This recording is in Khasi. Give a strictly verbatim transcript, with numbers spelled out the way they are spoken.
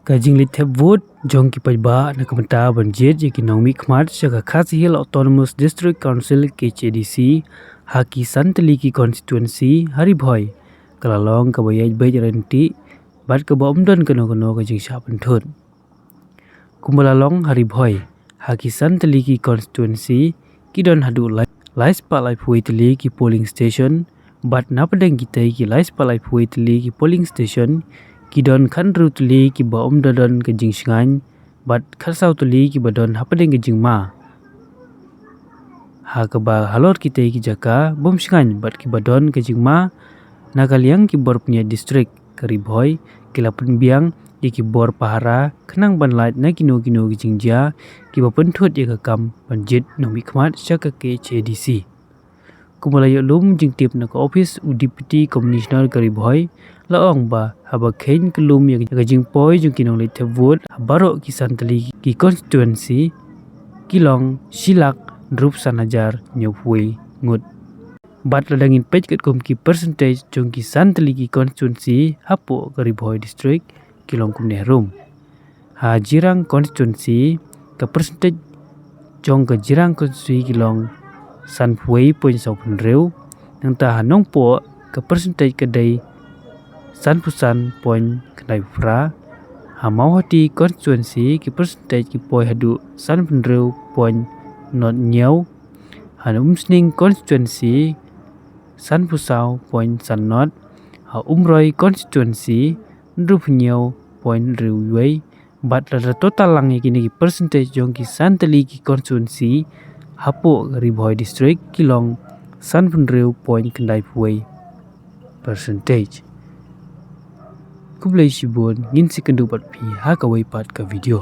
Ka jingleit thep vote jong ki paidbah na ka bynta ban jied ïa ki nongmihkhmat sha ka Khasi Hills Autonomous District Council, K H A D C, ha ki san tylli ki constituency ha Ri Bhoi ka la long kaba ïaid beit ryntih bad kaba ym don kano kano ka jingshah pynthut. Kumba la long ha Ri Bhoi, ha ki san tylli ki constituency ki don haduh lai, lai spah laiphew tylli ki polling station, bad na pdeng kitei ki lai spah laiphew tylli ki polling station ki don khathynriew tylli kiba ym da don ka jingshngaiñ bad khatsaw tylli kiba don hapdeng ka jingma. Ha kaba halor kitei ki jaka bym shngaiñ bad kiba don ka jingma, na ka liang ki bor pynïaid district ka Ri Bhoi ki la pynbiang ïa ki bor pahara khnang ban lait na kino kino ki jingjia kiba pynthut ïa ka kam ban jied nongmihkhmat sha ka K H A D C. Kumba la ïoh lum jingtip na ka ophis u Deputy Commissioner ka Ri Bhoi, la ong ba haba kheiñ kyllum ïa ka jingpoi jong ki nongleit thep vote ha baroh ki san tylli ki constituency ki long shi lak hynriewphew san hajar hynñiewphew ngut. Bad lada ngin peit katkum ki percentage jong ki san tylli ki constituency hapoh ka Ri Bhoi district ki long kumne harum. Ha Jirang constituency ka percentage jong ka Jirang constituency ki long sanphew point saw phew hynriew. Nangta ha Nongpoh ka percentage ka dei sanphew san point khyndai phew phra. Ha Mawhati constituency ki percentage ki poi haduh sanphew hynriew point nod hynñiew. Ha Umsning constituency sanphew saw point san nod. Ha Umroi constituency hynriewphew hynñiew point hynriew wei. Bad lada total lang ïa kine ki percentage jong ki san tylli ki constituency hapoh ka Ri Bhoi district ki long sanphew hynriew point khyndai phew wei percentage. Khublei shibun, ngin sa ïakynduh bad phi ha kawei pat ka video.